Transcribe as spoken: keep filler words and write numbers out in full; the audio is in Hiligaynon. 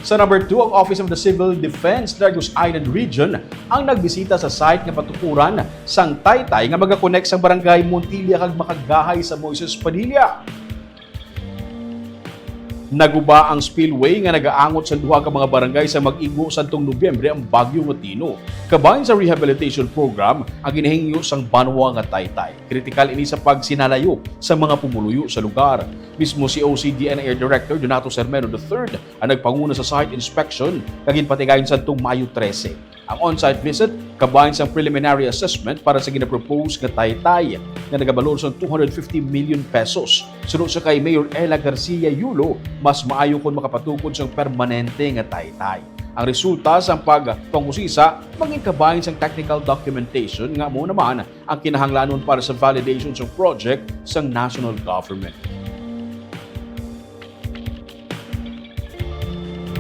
Sa number two, ang Office of the Civil Defense, Negros Island Region, ang nagbisita sa site nga patukuran sang taytay nga magakonect sang Barangay Montilla kag Makagahay sa Moises Padilla. Naguba ang spillway nga nagaangot sa duha ka mga barangay sa mag-igo sadtong Nobyembre ang Bagyo nga Tino. Kabahin sa rehabilitation program ang ginahingyo sang banwa nga taytay. Kritikal ini sa pagsinalayo sa mga pumuluyo sa lugar. Mismo si O C D N A Director Donato Sermeno the third ang nagpanguna sa site inspection nga ginpatigayon sadtong Mayo trese. Ang on-site visit kabahin sang preliminary assessment para sa ginapropose nga taytay nga nagabalor sang two hundred fifty million pesos. Suno sa kay Mayor Ella Garcia Yulo, mas maayo kon makapatukod sang permanente nga taytay. Ang resulta sang pagpangusisa mangin kabahin sang technical documentation nga amo naman ang kinahanglanon para sa validation sang project sang national government.